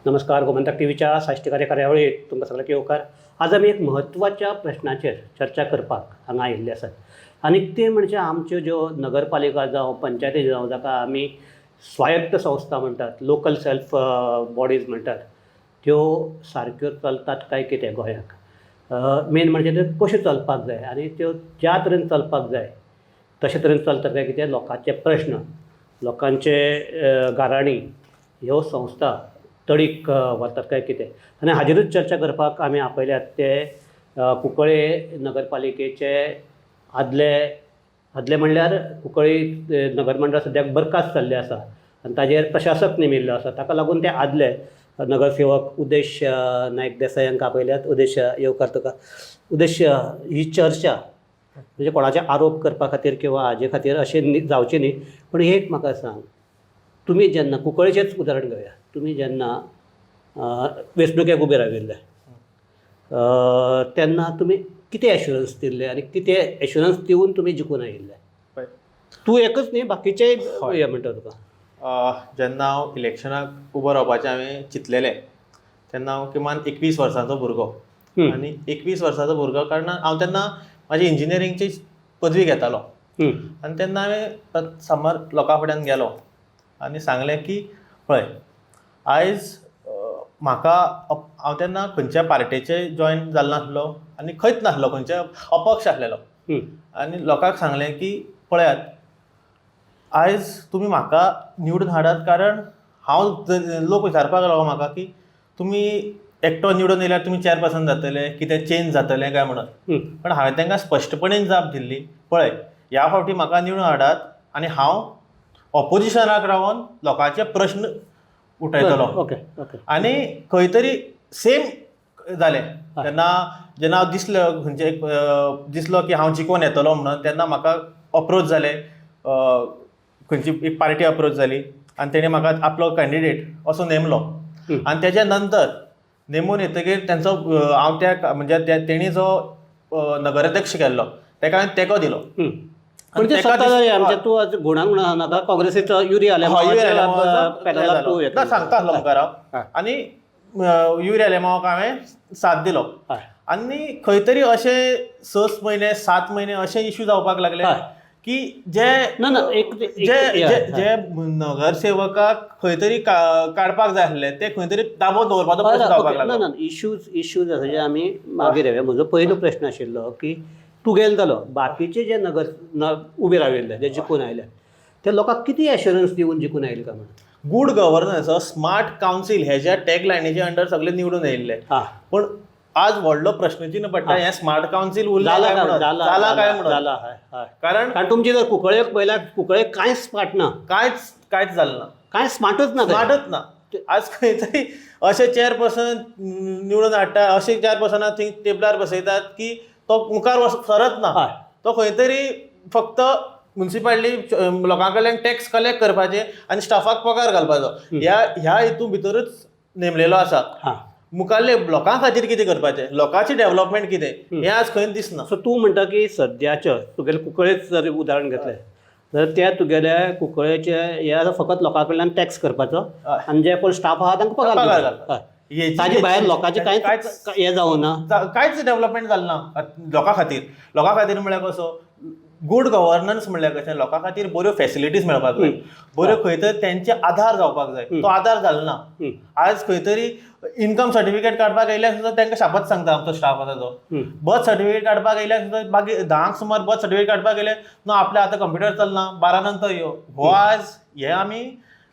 नमस्कार, गोमंतक टीव्हीच्या साश्टीकार्य कार्यावळीत तुमकां सगळ्यांक येवकार. आज आमी एक म्हत्वाच्या प्रश्नाचेर चर्चा करपाक हांगा आयिल्ले आसात आनी ते म्हणजे आमच्यो ज्यो नगरपालिका जावं पंचायती जावं, जाका आमी स्वायत्त संस्था म्हणटात, लोकल सेल्फ बॉडीज म्हणटात, त्यो सारक्यो चलतात काय कितें गोंयाक. मेन म्हणजे त्यो कश्यो चलपाक जाय आनी त्यो ज्या तरेन चलपाक जाय तशे तरेन चलतात काय कितें. लोकांचे प्रश्न, लोकांचे गाराणी ह्यो संस्था तडीक व्हरतात काय कितें आनी हाजेरूच चर्चा करपाक आमी आपयल्यात ते कुंकळे नगरपालिकेचे आदले, आदले म्हणल्यार कुंकळी नगरमंडळ सद्याक बरखास्त जाल्लें आसा आनी ताजेर प्रशासक नेमिल्लो आसा, ताका लागून ते आदले नगरसेवक उदेश नायक देसाय हांकां आपयल्यात. उदेश, येवकार तुका. उदेश, ही चर्चा म्हणजे कोणाचे आरोप करपा खातीर किंवा हाजे खातीर अशें न्ही जावचें न्ही, पूण एक म्हाका सांग, तुमी जेन्ना, कुंकळेचेंच उदाहरण घेवया, तुमी जेन्ना वेंचणुकेक उबे राविल्ले तेन्ना तुमी कितें एश्युरन्स दिल्ले आनी कितें एश्युरन्स दिवन तुमी जिखून आयिल्ले? पळय. तूं एकच न्ही, बाकीचेय. हें म्हणटा तुका. जेन्ना हांव इलेक्शनाक उबो रावपाचें हांवें चिंतलेलें तेन्ना हांव किमान 21 वर्सांचो भुरगो. आनी 21 वर्सांचो भुरगो कारणान हांव तेन्ना म्हाजी इंजिनियरिंगची पदवी घेतालो. आनी तेन्ना हांवें समर लोकां फुड्यान गेलो आनी सांगलें की पळय, आयज म्हाका हांव तेन्ना खंयच्या पार्टेचे जॉयन जाल्लो नासलो आनी खंयच नासलो, खंयच्या अपक्ष आसलेलो. आनी लोकांक सांगलें की पळयात, आयज तुमी म्हाका निवडून हाडात, कारण हांव लोक विचारपाक लागलो म्हाका की तुमी एकटो निवडून येयल्यार तुमी चॅरपर्सन जातले, कितें चेंज जातलें काय म्हणून. पण हांवें तांकां स्पश्टपणेन जाप दिल्ली, पळय, ह्या फावटी म्हाका निवडून हाडात आनी हांव ऑपोजिशनाक रावन लोकांचे प्रश्न उठयतलो. ओके ओके आनी खंय तरी सेम जालें. तेन्ना जेन्ना हांव दिसलो खंयचे एक दिसलो की हांव जिखोन येतलो म्हणून, तेन्ना म्हाका अप्रोच जाले, खंयची एक पार्टी अप्रोच जाली आनी तेणी म्हाका आपलो कॅन्डिडेट असो नेमलो. आनी तेच्या नंतर नेमून येतकीर तेंचो हांव त्या म्हणजे त्या तेणी जो नगराध्यक्ष केल्लो तेका हांवें तेंको दिलो. पण ते तेका सत्ताधारी आमचे, तूं आज गुणांक म्हणून नाका, काँग्रेसीचो युरी हय, युरी आलेमावाच्या आलेमावाचो पॅनलाक तूं ना, सांगता आसलो मुखार हांव. आनी युरी आलेमावाक हांवें साथ दिलो. आनी खंय तरी अशे 6 म्हयने, 7 म्हयने अशे इशू जावपाक लागले की जे ना ना एक जे जे जे नगरसेवकाक खंय तरी काडपाक जाय आसले ते खंय तरी दाबोवन दवरपाचो प्रश्न जावपाक ना लागलो. ना, इश्यूज इश्यूज आसा जे आमी मागीर येवया. म्हजो पयलो प्रश्न आशिल्लो की तूं गेल जालो, बाकीचे जे नगर उबे राविल्ले, जे जिखून आयले, ते लोकांक कितें एश्युरन्स दिवन जिखून आयले काय म्हणून? गुड गव्हर्नन्स, स्मार्ट कावन्सील हेज्या टॅग लायनीच्या अंडर सगळे निवडून येयल्ले. पूण आज व्हडलो प्रश्नचिन्ह पडटा, हें स्मार्ट कावन्सील उरलें जाला काय काय म्हणून, जाला जाला काय म्हणून. जाला, हय हय. कारण कारण तुमची जर कुंकळेक पळयल्यार कुंकळेक कांयच स्मार्ट ना. कांयच कांयच जालें ना. कांय स्मार्टच ना थंय. स्मार्टच ना. आज खंय तरी अशे चेअरपर्सन निवडून हाडटा, अशे चेअरपर्सनाक थंय टेबलार बसयतात की तो मुखार सरत ना. तो खंय तरी फक्त मुन्सिपालिटी लोकां कडल्यान टॅक्स कलेक्ट करपाचे आनी स्टाफाक पगार घालपाचो ह्या ह्या हितून भितरूच नेमलेलो आसा. मुखारले लोकां खातीर कितें करपाचें, लोकांची डेव्हलपमेंट कितें, हें आज खंयच दिसना. सो तूं म्हणटा की सद्याच्यो तुगेलें कुंकळेच जर उदाहरण घेतलें तर त्या तुगेल्या कुंकळेचे हे आतां फकत लोकां कडल्यान टॅक्स करपाचो आनी जे कोण स्टाफ आहा तांकां पगार पगार दिवपाचो. घालपाचो. ताजे भायर लोकांचें कांयच हें जावना. कांयच डेव्हलपमेंट जालें ना लोकां खातीर. लोकां खातीर म्हळ्यार कसो गुड गव्हर्नन्स म्हळ्यार कशें, लोकां खातीर बऱ्यो फेसिलिटीज मेळपाक जाय, बऱ्यो खंय तरी तेंचे आधार जावपाक जाय, तो आधार जालो ना. आज खंय तरी इन्कम सर्टिफिकेट काडपाक येयल्यार सुद्दां तांकां शापत सांगता आमचो स्टाफ आसा तो. बर्थ सर्टिफिकेट काडपाक येयल्यार सुद्दां, मागीर 10क सुमार बर्थ सर्टिफिकेट काडपाक गेले ना, आपल्या आतां कंप्युटर चलना, 12 नंतर यो. हो आज हे आमी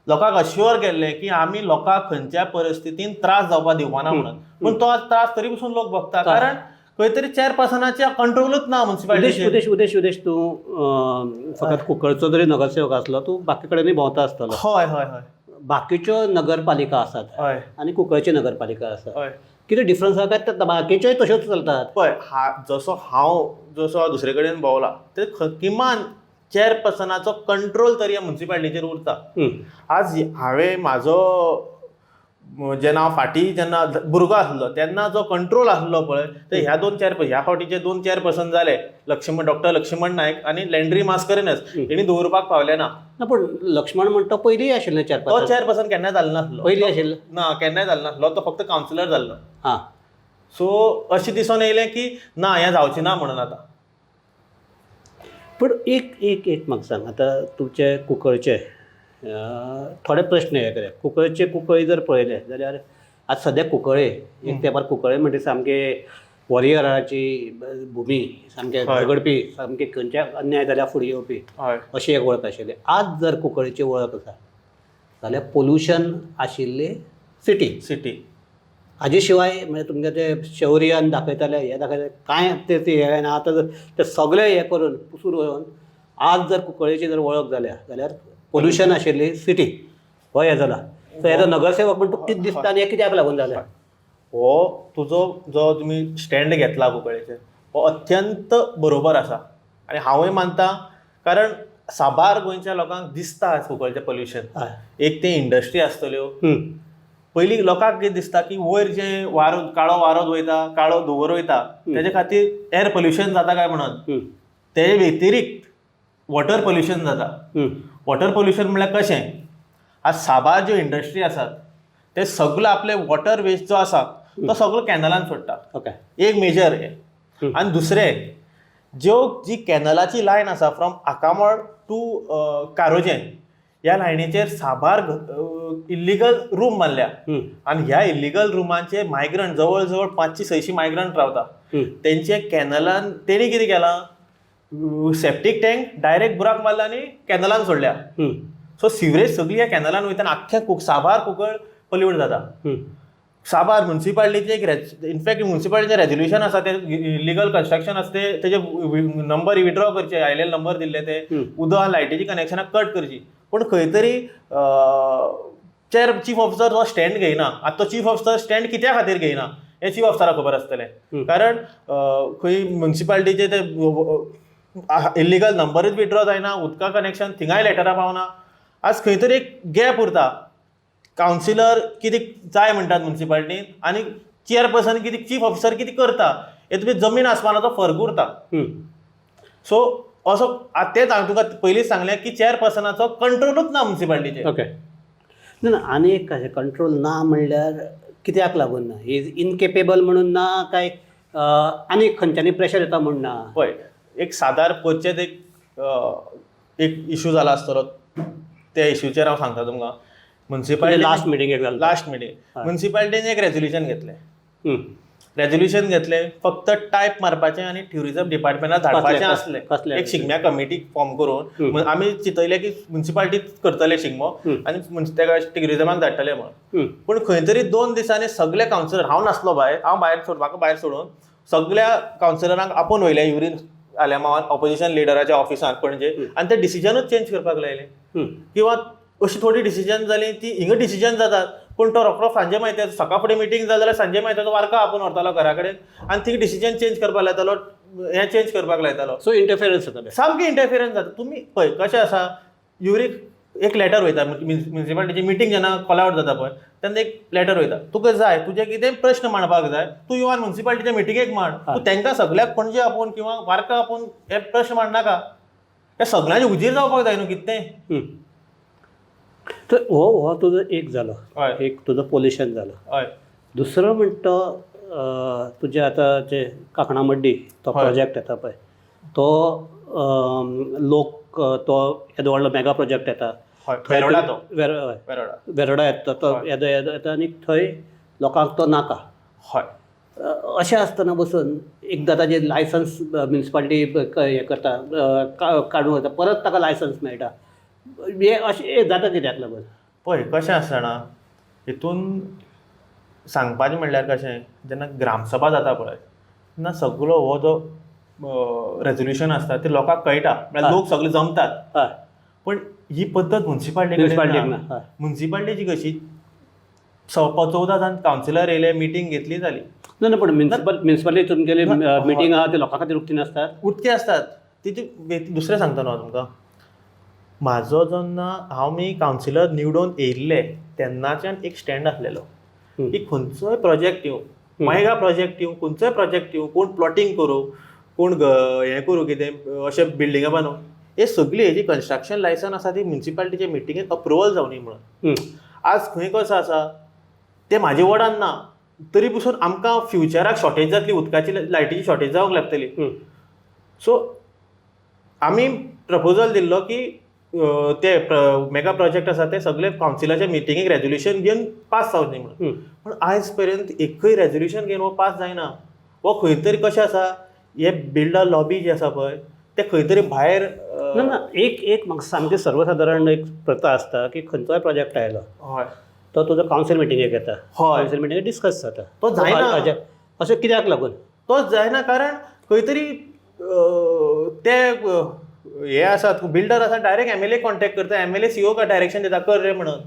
लोकांक अश्युअर केल्ले की आमी लोकांक खंयच्या परिस्थितीन त्रास जावपाक दिवपाना म्हणून, पूण तो आज त्रास तरी पसून लोक भोगता, कारण खंय तरी चेअरपर्सनाच्या कंट्रोलूच ना उदेश मुन्सिपालिटीचेर. उदेश उदेश उदेश, तूं फकत कुंकळचो जरी नगरसेवक आसलो, तूं बाकी कडेनूय भोंवता आसतलो. हय हय हय बाकीच्यो नगरपालिका आसात आनी कुंकळची नगरपालिका आसा, कितें डिफरन्स आसा काय ते बाकीच्योय तश्योच चलतात? पळय, हा जसो हांव जसो दुसरे कडेन भोंवला ते किमान चेअरपर्सनाचो कंट्रोल तरी ह्या मुन्सिपालिटीचेर उरता. आज हांवें म्हाजो जेन्ना हांव फाटीं जेन्ना भुरगो आसलो तेन्ना जो कंट्रोल आसलो पळय, ते ह्या दोन चेअरपर्सन, ह्या फावटी जे दोन चेअरपर्सन जाले, लक्ष्मण, डॉक्टर लक्ष्मण नायक आनी लँड्री मास्करेनस, तेणी दवरपाक पावले ना. ना, पूण लक्ष्मण म्हणटा तो पयलीं आशिल्ले तो चेअरपर्सन. चेअरपर्सन केन्ना जालो नासलो. पयलीं आशिल्लो. ना, केन्नाय जालो नासलो, तो फक्त कावन्सिलर जाल्लो. सो अशें दिसून येयलें की ना, हें जावचें ना म्हणून आतां. पूण एक एक एक म्हाका सांग, आतां तुमचे कुंकळचे थोडे प्रश्न हे करे. कुंकळचे, कुंकळी जर पळयले जाल्यार आज सद्या कुंकळे एक तेंपार कुंकळे म्हणजे सामके वॉरियराची भुमी, सामके झगडपी, सामके खंयच्या अन्याय जाल्यार फुडें येवपी अशी एक वळख आशिल्ली. आज जर कुंकळीची वळख आसा जाल्यार पोल्युशन आशिल्ली सिटी. सिटी. हाजे शिवाय म्हणजे तुमगे ते शौर्यान दाखयताले, हे दाखयताले, कांय ते ते हे ना. आतां जर ते सगळे हे करून पुसून वळोवन आज जर कुंकळेची जर वळख जाल्या जाल्यार पोल्युशन आशिल्ली सिटी हो हे जाला. सो एज अ नगरसेवक म्हण तुका कितें दिसता आनी हें कित्याक लागून जालें? हो तुजो जो तुमी स्टँड घेतला कुंकळेचेर हो अत्यंत बरोबर आसा आनी हांवूय मानता, कारण साबार गोंयच्या लोकांक दिसता आज कुंकळचें पोल्युशन. एक ते इंडस्ट्री आसतल्यो. पयलीं लोकांक कितें दिसता की वयर जें वारो, काळो वारो वयता, काळो धुंवर वयता, तेजे खातीर एअर पोल्युशन जाता काय म्हणून. तेजे व्यतिरिक्त वॉटर पोल्युशन जाता. वॉटर पोल्युशन म्हणल्यार कशें, आज साबार ज्यो इंडस्ट्री आसात ते सगळे आपले वॉटर वेस्ट जो आसा तो सगळो कॅनलान सोडटा. एक मेजर हें. आनी दुसरें, ज्यो जी कॅनलाची लायन आसा फ्रॉम आकामोड टू कारोजें, ह्या लायनीचेर साबार इल्लिगल रूम बांदल्या आनी ह्या इल्लिगल रुमांचे मायग्रंट जवळ जवळ 500-600 मायग्रंट रावता. तेंचे कॅनलान तेणी कितें केलां, सेप्टीक टँक डायरेक्ट बुराक मारला आनी कॅनलान सोडल्या. सो सिवरेज सगळी ह्या कॅनलान वयता आनी आख्ख्या साबार कुंकळ पल्यूट जाता. साबार म्युन्सिपालिटीचे एक, इनफॅक्ट म्युन्सिपालिटीचें रेजोल्युशन आसा, ते इलिगल कन्स्ट्रक्शन आसा ते तेजे नंबर विड्रॉ करचे, आयलेले नंबर दिल्ले ते, उदक आनी लायटीची कनेक्शनां कट करची. पूण खंय तरी चीफ ऑफिसर तो स्टँड घेयना. आतां तो चीफ ऑफिसर स्टँड कित्या खातीर घेयना हें चीफ ऑफिसराक खबर आसतलें, कारण खंय म्युन्सिपालिटीचे ते इलिगल नंबरूच विड्रॉ जायना, उदका कनेक्शन थिंगाय लेटरां पावना. आज खंय तरी एक गॅप उरता. कावन्सिलर कितें जाय म्हणटात म्युन्सिपालिटीन आनी चेअरपर्सन कितें, चीफ ऑफिसर कितें करता, हे तुमी जमीन आसमानाचो फरक उरता. सो असो आतां तेंच हांवें तुका पयलींच सांगलें की चेअरपर्सनाचो कंट्रोलूच ना म्युन्सिपालिटीचेर. ओके, ना ना, आनी एक कशें कंट्रोल ना म्हणल्यार कित्याक लागून ना? Is incapable म्हणून ना काय आनी खंयच्यांनी प्रेशर येता म्हूण ना? पळय, एक सादार परचेत एक एक इशू जाला आसतलो, त्या इशूचेर हांव सांगता तुमकां. म्युन्सिपालिटी लास्ट मिटींगेक जालें. लास्ट मिटींग म्युन्सिपालिटीन एक रेजोल्युशन घेतलें. रेजोल्युशन घेतलें फक्त टायप मारपाचें आनी ट्युरिजम डिपार्टमेंटाक धाडपाचें आसलें. कसलें? एक शिगम्या कमिटी फॉर्म करून आमी चिंतयलें की म्युन्सिपालिटीत करतले शिगमो आनी तेका ट्युरिजमाक धाडटले म्हणून. पूण खंय तरी 2 दिसांनी सगळे कावन्सिलर, हांव नासलो भायर, हांव भायर सोड, म्हाका भायर सोडून सगळ्या कावन्सिलरांक आपोवन वयले युरीन आलेमावान ऑपोजिशन लिडराच्या ऑफिसांत पणजे आनी ते डिसिजनूच चेंज करपाक लायले. किंवा अशी थोडी डिसिजन जाली ती हिंगा डिसिजन जातात, पूण तो रोखडो सांजे मायत्याचो सकाळ फुडें मिटींग जाली जाल्यार सांजे मायत्याचो वारका आपोवन व्हरतालो घरा कडेन आनी थंय डिसिजन चेंज करपाक लायतालो, हें चेंज करपाक लायतालो. सो इंटरफेरन्स जातालें. सामकें इंटरफिरन्स जाता. तुमी पळय कशें आसा, युरीक एक लेटर वयता, म्युन्सिपालिटीची मिटींग जेन्ना कॉल आवट जाता पळय तेन्ना एक लेटर वयता, तुका जाय तुजे कितें प्रश्न मांडपाक जाय तूं येवन म्युन्सिपालिटीच्या मिटिंगेक मांड, तूं तांकां सगल्याक पणजे आपोवन किंवा वारका आपोवन हे प्रश्न मांडनाका, हे सगळ्यांचे हुजीर जावपाक जाय न्हू कितें. तर हो हो तुजो एक जालो, एक तुजो पोल्युशन जालो. दुसरो म्हणटा तो तुजें आतां जे काकणामड्डी तो प्रोजेक्ट येता पळय तो लोक तो येदो व्हडलो मेगा प्रोजेक्ट येता. वेरोडा तो. वेरोडा वेरोडा येता तो येदो येदो येता आनी थंय लोकांक तो नाका. अशें आसतना बसून एकदां ताजें लायसन्स म्युनिसिपालिटी हें करता, काडून वता, परत ताका लायसन्स मेळटा, हें अशें जाता कित्याक लागून? पळय कशें आसता जाणा, हितून सांगपाचें म्हणल्यार कशें, जेन्ना ग्रामसभा जाता पळय तेन्ना सगळो हो जो रेजोल्युशन आसता ते लोकांक कळटा, म्हळ्यार लोक सगळे जमतात. पूण ही पद्दत म्युन्सिपालिटी म्युनिसिपालिटीक ना. म्युन्सिपालिटीची कशी 14 जाण कावन्सिलर येयले, मिटींग घेतली, जाली. ना ना, पण म्युनिसिपालिटी तुमगेली मिटींग आहा ते लोकां खातीर उक्ती नासतात. उक्ती आसतात तिची. दुसरें सांगता न्हू हांव तुमकां, म्हाजो जेन्ना हांव मी कावन्सिलर निवडून येयल्ले तेन्नाच्यान एक स्टँड आसलेलो. की खंयचोय प्रोजेक्ट येवं, मेगा प्रोजेक्ट येवं, खंयचोय प्रोजेक्ट येवं, कोण प्लॉटींग करूं, कोण हें करूं, कितें अशें बिल्डिंगां बांदूं, हे सगळी हेजी कन्स्ट्रक्शन लायसन आसा ती म्युनिसिपालिटीच्या मिटिंगेक अप्रुवल जावनी म्हणून. आज खंय कसो आसा तें म्हाजे वडान ना, तरी पसून आमकां फ्युचराक शॉर्टेज जातली उदकाची, लायटीची शॉर्टेज जावंक लागतली. सो आमी प्रपोजल दिल्लो की ते मेगा प्रोजेक्ट आसा ते सगळे कावन्सिलाच्या मिटिंगेक रेजोल्युशन घेवन पास जावचे म्हणून. पूण आयज पर्यंत एकूय रेजोल्युशन घेवन हो पास जायना. हो खंय तरी कशें आसा, हे बिल्डर लॉबी जी आसा पळय, ते खंय तरी भायर ना ना, एक एक म्हाका सामकी सर्वसादारण एक प्रथा आसता की खंयचोय प्रोजेक्ट आयलो तो तुजो कावन्सील मिटिंगेक येता, कावन्सील मिटिंगेक डिस्कस जाता. तो जायना. अशें कित्याक लागून तो जायना? कारण खंय तरी ते हे आसात, बिल्डर आसा, डायरेक्ट एमएलए कॉन्टेक्ट करता, एमएलए सीओ का डायरेक्शन दिता कर रे म्हणून.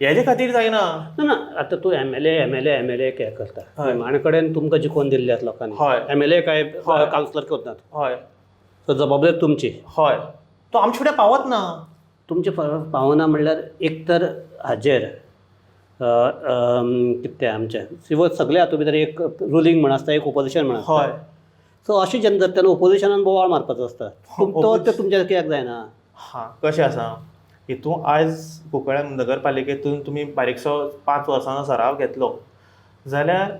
हेजे खातीर जायना. ना ना, आतां तूं एमएलए एमएलए एमएलए काय करता, निमाणे कडेन तुमकां जिखोवन दिल्ले आसा लोकांनी. एमएलए काय कावन्सिलर करनात. सो जबाबदारी तुमची. हय, तो आमचे फुडें पावत ना. तुमचे पावना म्हणल्यार एक तर हाजेर कितें तें आमचें सिवो सगळे हातूंत भितर एक रुलींग म्हण आसता, एक ओपोजिशन म्हण आसता. सो अशें जेन्ना जाता तेन्ना ओपोजिशनान बोवाळ मारपाचो आसता. तो तें तुमच्या कित्याक जायना? हां, कशें आसा हितून आयज कुंकळ्ळे नगरपालिकेतून तुमी बारीकसो 5 वर्सांचो सराव घेतलो जाल्यार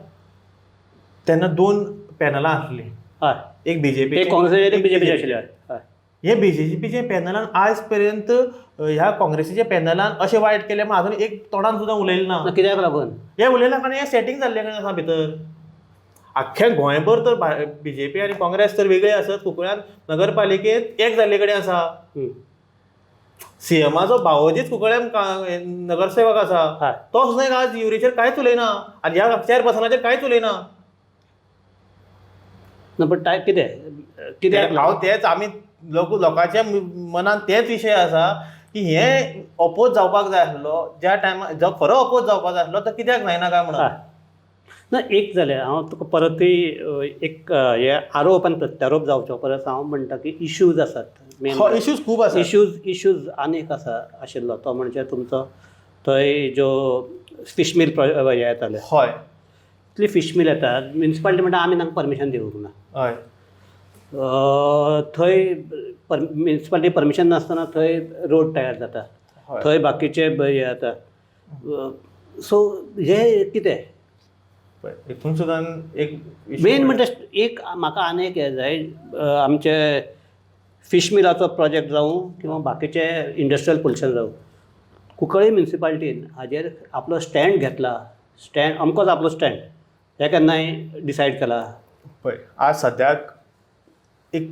तेन्ना 2 पॅनलां आसलीं. एक बीजेपी, एक काँग्रेस, एक बीजेपीचे आशिल्ले. हय. हे बीजेपीच्या पॅनलान आयज पर्यंत ह्या काँग्रेसीच्या पॅनलान अशें वायट केलें म्हण अजून एक तोंडान सुद्दां उलयलें ना. कित्याक लागून हे उलयलां? कारण हें सेटींग जाल्लें कडेन आसा भितर. आख्ख्या गोंयभर तर बीजेपी आनी काँग्रेस तर वेगळे आसत, कुंकळ्यान नगरपालिकेंत एक जाल्ले कडेन आसा. सीएमाचो भावोजीच कुंकळ्यान नगरसेवक आसा, तो सुद्दां आज युरीचेर कांयच उलयना आनी ह्या चेअरपर्सनाचेर कांयच उलयना. ना, पण कितें कित्याक? हांव तेच आमी लोकांच्या मनान तेच विशय आसा की हे ओपोज जावपाक जाय आसलो ज्या टायमार, जो खरो ओपोज जावपाक जाय आसलो तो कित्याक जायना काय म्हणून. ना, एक जालें, हांव तुका परतूय एक हे आरोप आनी प्रत्यारोप जावचो परस हांव म्हणटा की इश्यूज आसात. इश्यूज खूब आसा. इश्यूज आनीक आसा आशिल्लो तो म्हणजे तुमचो थंय ज्यो फीश मील हे येताले. इतली फीश मील येता, म्युनिसिपालिटी म्हणटा आमी तांकां परमिशन दिवंक ना. थंय म्युनिसिपालिटी परमिशन नासतना थंय रोड तयार जाता, थंय बाकीचे हे जाता. सो हे कितें हितून सुद्दां एक मेन म्हणटा एक म्हाका आनी एक हें जाय, आमचे फीश मिलाचो प्रोजेक्ट जावं किंवा बाकीचे इंडस्ट्रियल पोल्युशन जावं, कुंकळ्ळी म्युनिसिपालिटीन हाजेर आपलो स्टँड घेतला, स्टँड अमकोच आपलो स्टँड हें केन्नाय डिसायड केला? पळय, आज सद्याक एक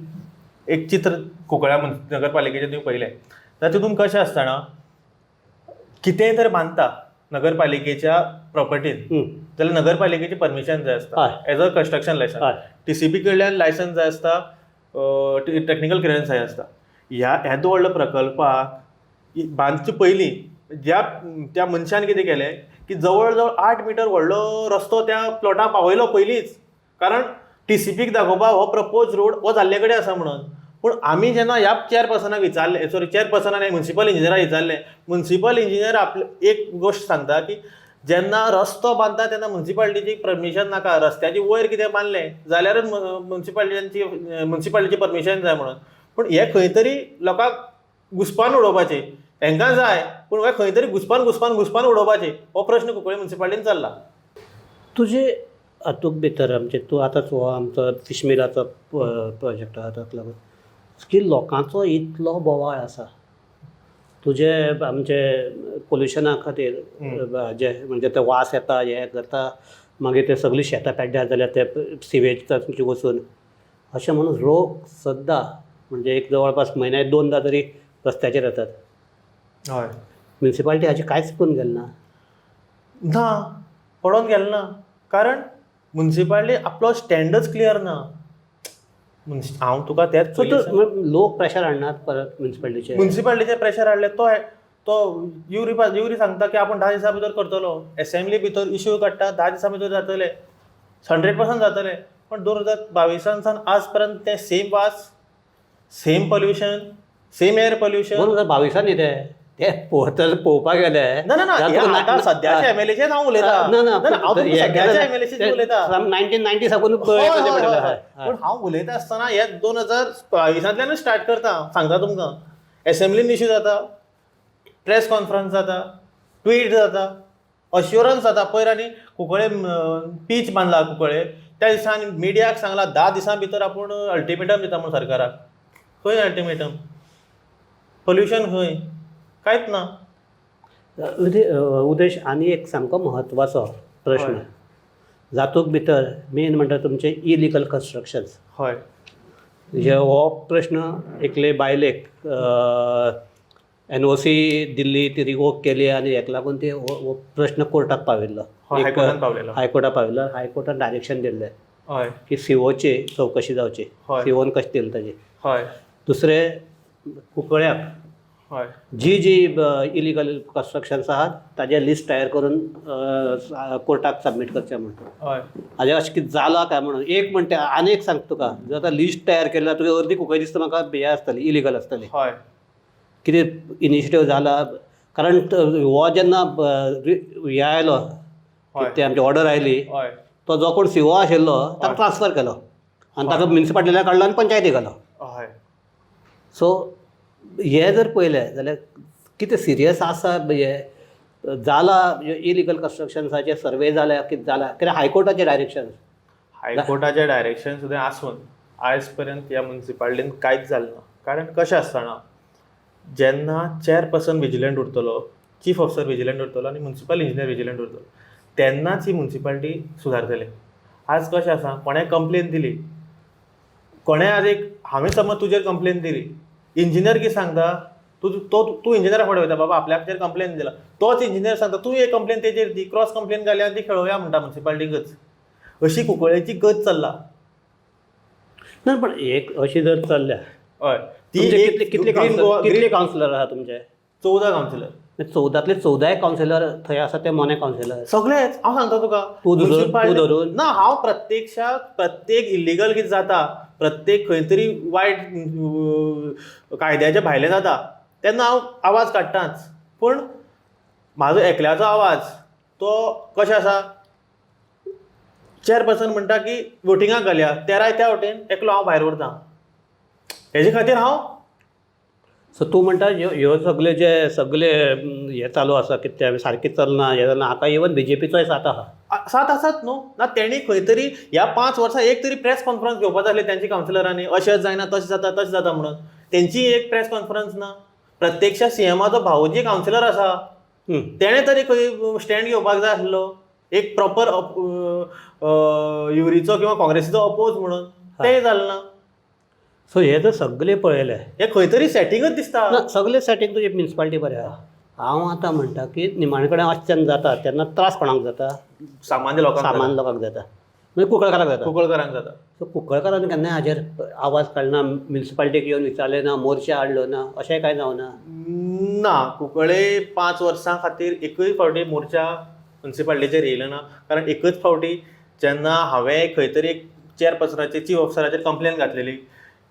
एक चित्र कुंकळ्या नगरपालिकेचें तुवें पळयलें जाल्यार तितून कशें आसतना कितेंय तर बांदता नगरपालिकेच्या प्रॉपर्टीन जाल्यार नगरपालिकेची परमिशन जाय आसता, as a construction licence. TCP कडल्यान लायसन्स जाय आसता, टॅक्निकल क्लियरन्स जाय आसता. ह्या येदो व्हडलो प्रकल्पाक बांदचे पयलीं ज्या त्या मनशान कितें केलें की जवळ जवळ 8 मिटर व्हडलो रस्तो त्या प्लॉटा पावयलो पयलींच, कारण टीसीपीक दाखोवपाक हो प्रपोज रोड हो जाल्ले कडेन आसा म्हणून. पूण आमी जेन्ना ह्या चेअरपर्सनाक विचारलें, सॉरी चेअरपर्सनाक न्ही, म्युनिसिपल इंजिनियराक विचारलें, म्युनिसिपल इंजिनियर आपले एक गोश्ट सांगता की जेन्ना रस्तो बांदता तेन्ना म्युनिसिपालिटीची परमिशन नाका, रस्त्याची वयर कितें बांदलें जाल्यारच म्युनिसिपालिटीची परमिशन जाय म्हणून. पूण हें खंय तरी लोकांक घुसपान उडोवपाचें, तांकां जाय पूण हें खंय तरी घुसपान घुसपान घुसपान उडोवपाचें, हो प्रश्न कुंकळ्ळी म्युनिसिपालिटीन चल्ला. तुजे हातूंत भितर आमचे तूं आतांच हो आमचो फीश मिलाचो प्रोजेक्ट आहा ताका लागून की लोकांचो इतलो बोवाळ आसा तुजे आमचे पोल्युशना खातीर, जे म्हणजे ते वास येता, हें करता, मागीर ते सगळीं शेतां पेड्ड्यार जाल्यार ते सिवेज तुमची वचून, अशें म्हणून लोक सद्दां म्हणजे एक जवळपास म्हयन्याक 2दा तरी रस्त्याचेर येतात. म्युनिसिपालिटी हाचें कांयच पळोवन गेलें ना? ना, पडोन गेलें ना, कारण म्युनिसिपालिटी आपलो स्टँडच क्लियर ना. हांव तुका तेच लोक प्रेशर हाडनात परत म्युनिसिपालिटीचेर? म्युनिसिपालिटीचेर प्रेशर हाडलें, तो युरी सांगता की आपूण 10 दिसां भितर करतलो, एसेंब्ली भितर इश्यू काडटा, 10 दिसां भितर जातले, 100% जातले. पण 2022 सावन आज पर्यंत ते सेम वास, same pollution, same air pollution. 2022 न्ही ते? ते पळोवता पळोवपाक गेले ना ना ना, हे आतां सद्याच्या एमएलएचेच हांव उलयतां. ना ना, ना, हांव तुमकां सद्याच्या एमएलएचेच उलयतां. 1990 साकून हय, हय, हय, हय. पूण हांव उलयता आसतना हे 2022तांतल्यानूच स्टार्ट करता, सांगता तुमकां. एसेंब्लीन इश्यू जाता, प्रेस कॉन्फरन्स जाता, ट्वीट जाता, अश्युरन्स जाता. पयर आनी कुंकळे पीच बांदला कुंकळे, त्या दिसान मिडियाक सांगला 10 दिसां भितर आपूण अल्टिमेटम दिता म्हूण सरकाराक. खंय अल्टिमेटम? पोल्युशन खंय? कांयच ना. उदेश, आनी एक सामको म्हत्वाचो प्रश्न, जातूंत भितर मेन म्हणटा तुमचें इलिगल कन्स्ट्रक्शन्स. म्हणजे हो प्रश्न एकले बायलेक एनओसी दिल्ली, ती रिवोक केली आनी हेका लागून ते हो प्रश्न कोर्टाक पाविल्लो. हायकोर्टान पावलेलो. हायकोर्टाक पाविल्लो. हायकोर्टान डायरेक्शन दिल्लें की सीओची चवकशी जावची, सीओन कशें दिलें ताजें. दुसरें, कुंकळ्याक जी जी इलिगल कन्स्ट्रक्शन्स आहात ताजें लिस्ट तयार करून कोर्टाक सबमीट करचें म्हणून. हाजें अशें कितें जालां काय म्हणून एक म्हणटा. आनी एक सांगता तुका, जर आतां लिस्ट तयार केल्या, तुगे अर्दी कुंकळ्ळे दिसता म्हाका हें आसतली, इलिगल आसतली. कितें इनिशिएटीव जाला? कारण हो जेन्ना हें आयलो, ते आमची ऑर्डर आयली, तो जो कोण सीओ आशिल्लो ताका ट्रान्सफर केलो आनी ताका म्युनिसिपालिटींतल्यान काडलो आनी पंचायती घालो. सो हे जर पळयलें जाल्यार कितें सिरियस आसा हें जाला? इलिगल कन्स्ट्रक्शन्साचे सर्वे जाल्या, कितें जाला? कित्याक हायकोर्टाचें डायरेक्शन. हायकोर्टाचें डायरेक्शन सुद्दां आसून आयज पर्यंत ह्या मुन्सिपालिटीन कांयच जालें ना. कारण कशें आसतना, जेन्ना चॅरपर्सन विजिलंट उरतलो, चीफ ऑफिसर विजिलंट उरतलो आनी मुन्सिपल इंजिनियर विजिलंट उरतलो, तेन्नाच ही मुन्सिपालिटी सुदारतली. आज कशें आसा, कोणें कंप्लेन दिली, कोणें आज एक हांवें समज तुजेर कंप्लेन दिली, इंजिनियर कितें सांगता, तूं तो तूं इंजिनियरा फुडें वयता, बाबा आपल्याचेर कंप्लेन दिला. तोच इंजिनियर सांगता, तूं एक कंप्लेन तेजेर दी, क्रॉस कंप्लेन घालया आनी ती खेळोवया म्हणटा मुन्सिपालिटीकच. अशी कुंकळ्ळेची गत चल्ला. ना, पण एक अशी जर चल्ल्या, हय, ती तुमचे एक कितले कितले ग्रीन कावन्सिलर, गोवा कितले कावन्सिलर आहा तुमचे? 14 कावन्सिलर. 14तले 14 कावन्सिलर थंय आसा ते मोने कावन्सिलर? सगळेच. हांव सांगता तुका. तूं धरून- municipality- तूं धरून? ना, हांव प्रत्यक्षात प्रत्येक इल्लिगल कितें जाता, प्रत्येक खंय तरी वायट कायद्याच्या भायलें जाता तेन्ना हांव आवाज काडटाच. पूण म्हाजो एकल्याचो आवाज तो कशें आसा, चेअरपर्सन म्हणटा की वोटिंगाक घालया, तेराय त्या वटेन, एकलो हांव भायर उरता. हेजे खातीर हांव सो तूं म्हणटा ह्यो ह्यो सगळे जे सगळे हे चालू आसा, कितें सारकें चलना, हें जालें, हाका इवन बीजेपीचोय साथ आहा. साथ आसात न्हू. ना, तेणी खंय तरी ह्या 5 वर्सां एक तरी प्रेस कॉन्फरन्स घेवपा जाय आसली तेंच्या कावन्सिलरांनी, अशेंच जायना, तशें जाता, तशें जाता म्हणून. तेंची एक प्रेस कॉन्फरन्स ना. प्रत्यक्षात सीएमाचो भावोजी कावन्सिलर आसा, तेणें तरी खंय स्टँड घेवपाक जाय आसलो, एक प्रॉपर युरीचो किंवा काँग्रेसीचो अपोज म्हणून. तें जालें ना. सो हे जर सगळे पळयलें, हें खंय तरी सेटिंगच दिसता. ना, सगळे सेटींग तुजी म्युनिसिपालिटी बरें आहा. हांव आतां म्हणटा की निमाणे कडेन अशें जेन्ना जाता तेन्ना त्रास कोणाक जाता? सामान्य लोकांक. सामान्य लोकांक जाता, म्हणजे कुंकळकाराक जाता. कुंकळकारांक जाता. सो कुंकळकारान केन्नाय हाजेर आवाज काडना, म्युनिसिपालिटीक येवन विचारलें ना, मोर्चा हाडलो ना, अशें कांय जावना? ना, कुंकळे 5 वर्सां खातीर एकूय फावटी मोर्चा मुन्सिपालिटीचेर येयलो ना. कारण एकच फावटी जेन्ना हांवें खंय तरी एक चेअरपर्सनाचेर, चीफ ऑफिसराचेर कंप्लेन घातलेली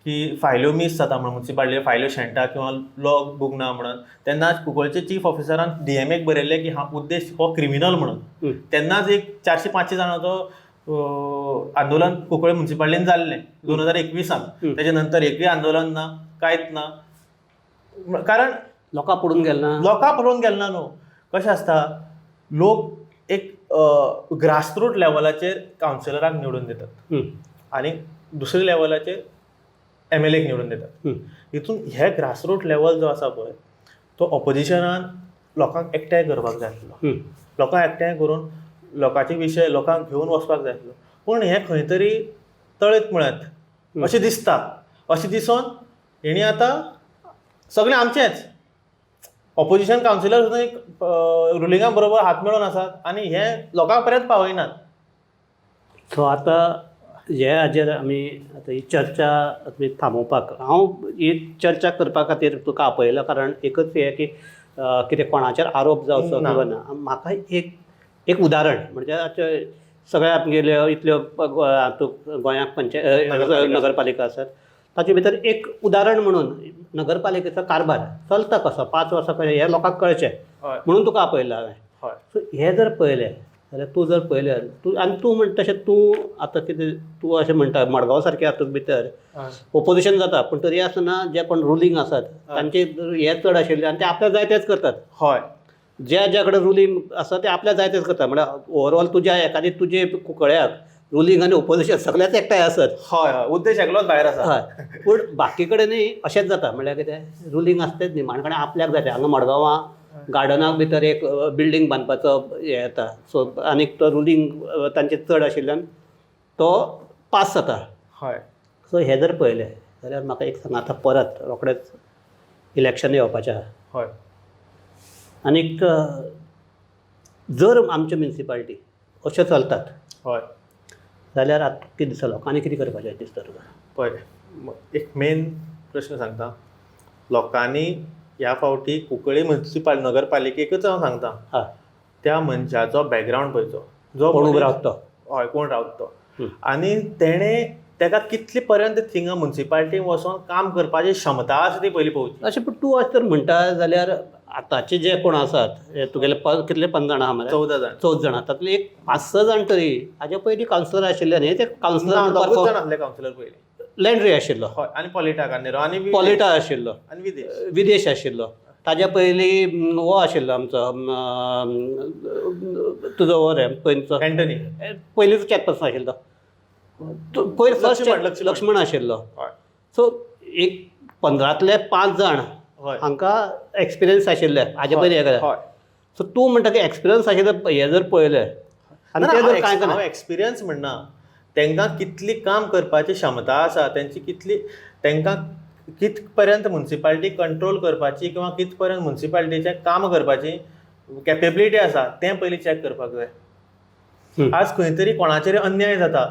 की फायल्यो मीस जाता म्हणून, मुन्सिपालिटी फायल्यो शेणटा किंवा लॉग बूक ना म्हणून, तेन्ना कुंकळचे चीफ ऑफिसरान डीएमएक बरयल्लें की हा उद्देश हो क्रिमिनल म्हणून. तेन्नाच एक 400-500 जाणांचो आंदोलन कुंकळे मुन्सिपालिटीन जाल्लें 2021. तेजे नंतर एकूय आंदोलन ना, कांयच ना. कारण लोकां पडून गेले ना. लोकां पळोवन गेले ना न्हू. कशें आसता, लोक एक ग्रासरूट लेवलाचेर कावन्सिलराक निवडून दितात आनी दुसऱ्या लेवलाचेर एमएलएक निवडून दितात. हितून हे ग्रासरूट लेवल जो आसा पळय, तो ऑपोजिशनान लोकांक एकठांय करपाक जाय आसलो. लोकांक एकठांय करून लोकांचे विशय लोकांक घेवन वचपाक जाय आसलो. पूण हें खंय तरी तळत मळत अशें दिसता. अशें दिसून हेणी आतां सगळें आमचेंच ऑपोजिशन कावन्सिलर सुद्दां एक रुलिंगा बरोबर हात मेळोवन आसात आनी हे लोकां पर्यंत पावयनात. सो आतां हे हाजेर आमी आतां ही चर्चा आमी थांबोवपाक, हांव ही चर्चा करपा खातीर तुका आपयलो, कारण एकच हें की कितें कोणाचेर आरोप जावचो ना. किंवा ना. म्हाका एक एक उदाहरण म्हणजे आतां सगळ्या आमगेल्यो इतल्यो हातूंत गोंयांत पंचायत नगरपालिका. नगरपालिका आसात, ताचे भितर एक उदाहरण म्हणून नगरपालिकेचो कारभार चलता कसो, 5 वर्सां कशें हें लोकांक कळचें म्हणून तुका आपयला हांवें. सो हें जर पळयलें जाल्यार तूं जर पळयलें तूं आनी तूं म्हणटा तशें तूं आतां कितें तूं अशें म्हणटा, मडगांव सारकें हातूंत भितर ओपोजिशन जाता, पूण तरी आसतना जे कोण रुलींग आसात तांचे हे चड आशिल्ले आनी ते आपल्याक जाय तेच करतात. ज्या ज्या कडेन रुलींग आसा ते आपल्याक जाय तेच करता. म्हळ्यार ओवरऑल तुज्या एकादी तुजे कुंकळ्याक रुलींग आनी ओपोजिशन सगळेच एकठांय आसत. हय हय उद्देश एकलोच भायर आसा. हय, पूण बाकी कडेनूय अशेंच जाता. म्हणल्यार कितें, रुलींग आसतेच निमाण कडेन आपल्याक जाय तें. हांगा मडगांवां गार्डनाक भितर एक बिल्डींग बांदपाचो हें येता, सो आनीक तो रुलींग तांचे चड आशिल्ल्यान तो पास जाता. सो हें जर पळयलें जाल्यार म्हाका एक सांग, आतां परत रोखडेंच इलेक्शन येवपाचें आहा आनीक जर आमच्यो म्युनिसिपालिटी अश्यो चलतात जाल्यार आतां कितें दिसता, लोकांनी कितें करपाचें दिसता तुका? पळय, एक मेन प्रश्न सांगता, लोकांनी ह्या फावटी कुंकळ्ळी मुन्सिपाल नगरपालिकेकच हांव सांगता, त्या मनशाचो बॅकग्रावंड पळयचो, जो कोण उबो मनीस- रावता तो. हय, कोण रावता तो आनी तेणें तेका कितले पर्यंत थिंगा मुन्सिपालिटीन वचोन काम करपाची क्षमता आसा ती पयली पळोवची. अशें, पूण तूं अशें तर म्हणटा जाल्यार आतांचे जे कोण आसात हे तुगेले कितले 15 जाणां आहा मरे? 14 जाण. 14 जाणां, तातूंतले एक 5-6 जाण तरी हाजे पयलीं कावन्सिलर आशिल्ले न्ही, ते ना, कावन्सिलर दोगूच जाण आसले कावन्सिलर पयलीं. लँड्री आशिल्लो. हय, आनी पॉलिटा कानेरो आनी पॉलिटा आशिल्लो. आनी विदेश. विदेश आशिल्लो. ताज्या पयलीं हो आशिल्लो आमचो तुजो हो रे पयलींचो. अँटनी. पयलींचो चॅरपर्सन आशिल्लो तो पयर फर्स्ट. लक्ष्मण, लक्ष्मण. लक्ष्मण आशिल्लो. सो एक 15तले 5 जाण हांकां एक्सपिरियन्स आशिल्ले हाजे पयलीं हें. सो तूं म्हणटा की एक्सपिरियन्स आशिल्ले हे जर पळयले आनी ते जर कांय हांव करना. एक्सपिरियन्स म्हणना, तांकां कितली काम करपाची क्षमता आसा तेंची, कितली तांकां कित पर्यंत मुन्सिपालिटी कंट्रोल करपाची किंवा कित पर्यंत मुन्सिपालिटीचें काम करपाची कॅपेबिलिटी आसा तें पयलीं चॅक करपाक जाय. आज खंय तरी कोणाचेर अन्याय जाता,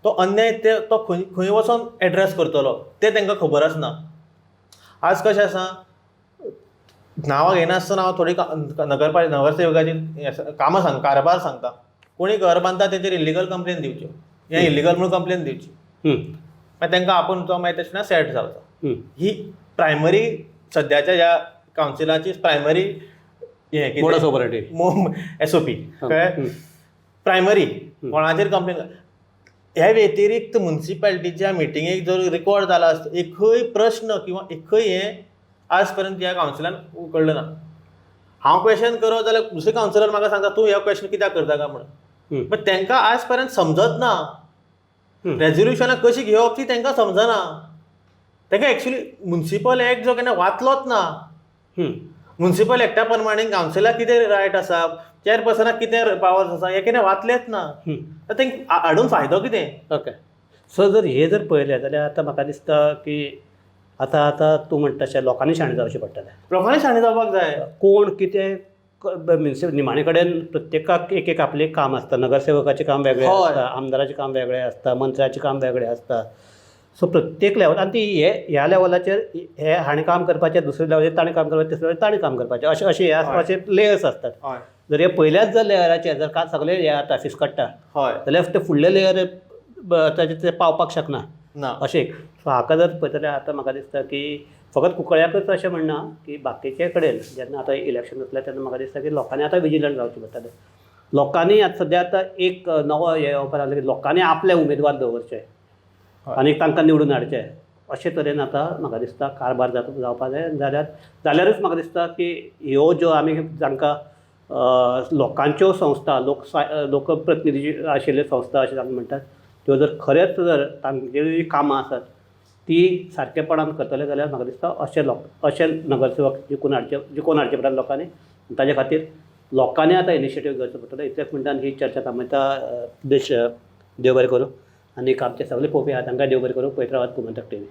तो अन्याय ते तो खंय खंय वचोन एड्रेस करतलो तें तांकां खबर आसना. आज कशें आसा, नांवां घेयनासतना हांव थोडी नगरपालिका नगरसेवकाची हें कामां सांग, कारभार सांगता. कोणी घर बांदता तेचेर इलिगल कंप्लेन दिवच्यो, हें इलिगल म्हणून कंप्लेन दिवची, मागीर तांकां आपूण तो मागीर तशें ना सेट जावचो. ही प्रायमरी सद्याच्या ह्या कावन्सिलाची प्रायमरी हें मोडस ऑपरेटी. एसओपी, कळ्ळें? प्रायमरी कोणाचेर कंप्लेन. ह्या व्यतिरिक्त मुन्सिपालिटीच्या मिटिंगेक जर रिकॉर्ड जाला आसत एकय प्रश्न किंवा एकय हें आज पर्यंत ह्या कावन्सिलान उकळ्ळें ना. हांव क्वेश्चन करत जाल्यार दुसरे कावन्सिलर म्हाका सांगता, तूं हे क्वेश्चन कित्याक करता काय म्हणून. बट तांकां आज पर्यंत समजत ना, रेजोल्युशनां कशी घेवप ती तांकां समजना. तांकां एक्चुली मुन्सिपल एक्ट जो केन्ना वाचलोच ना. मुन्सिपल एक्टा प्रमाणे कावन्सिलाक कितें रायट आसा, चेअरपर्सनाक कितें पावर्स आसा, हें केन्ना वाचलेंच ना. तर तांकां हाडून फायदो कितें? ओके, सो जर हे जर पळयलें जाल्यार आतां म्हाका दिसता की आतां आतां तूं म्हणटा तशें लोकांनी शाणें जावचें पडटलें. लोकांनी शाणें जावपाक जाय. कोण कितें मिन्स निमाणे कडेन प्रत्येकाक एक एक आपलें काम आसता. नगरसेवकाचें काम वेगळें आसता, आमदाराचें काम वेगळें आसता, मंत्र्याचें काम वेगळें आसता. सो प्रत्येक लेवल आनी ती हे ह्या लेवलाचेर हे हाणें काम करपाचें, दुसऱ्या लेवलाचेर ताणें काम करपाचें, तिसऱ्या लेवलाचेर ताणें काम करपाचें, अशें अशें हे अशे लेयर्स आसतात. जर हे पयल्याच जर लेयराचेर जर का सगळे हे जाता, फिसकट्टा जाल्यार ते फुडले लेयर ताचे ते पावपाक शकना. ना. अशें एक. सो हाका जर पळयत जाल्यार आतां म्हाका दिसता की फकत कुंकळ्याकच अशें म्हणना की बाकीचे कडेन जेन्ना आतां इलेक्शन जातलें तेन्ना म्हाका दिसता की लोकांनी आतां विजिलंट रावचें पडटलें. लोकांनी आतां सद्या आतां एक नवो हें येवपाक लागलो की लोकांनी आपले उमेदवार दवरचे आनी तांकां निवडून हाडचे. अशे तरेन आतां म्हाका दिसता कारभार जावपा जाय. जाल्यारूच म्हाका दिसता की ह्यो ज्यो आमी जांकां लोकांच्यो संस्था, लोकप्रतिनिधी आशिल्ल्यो संस्था अशें आमी म्हणटात, त्यो जर खरेंच जर तांगेली जीं कामां आसात ती सारकेपणान करतले जाल्यार म्हाका दिसता अशे लोक, अशे नगरसेवक जिखून हाडचे पडटा लोकांनी. ताजे खातीर लोकांनी आतां इनिशिएटीव घेवचो पडटलो. इतलेंच म्हणटा आनी ही चर्चा थांबयता. देश देव बरें करूं आनी आमचे सगळे पळोवपी आहा तांकां देव बरें करूं. पळयत रावात गोमंतक टीव्ही.